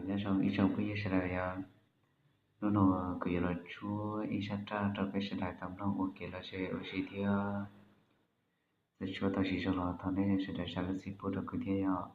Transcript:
Nyob zoo ib tsoom phooj ywg sawv daws yom. Hnub no kuv yuav los tshuab ib zaj raj rau peb sawv daws tau mloog ua kev lom zem ua si thiab txhua txhua tau siv zog los thov nej sawv daws zam lub txim pub rau kuv thiab yom.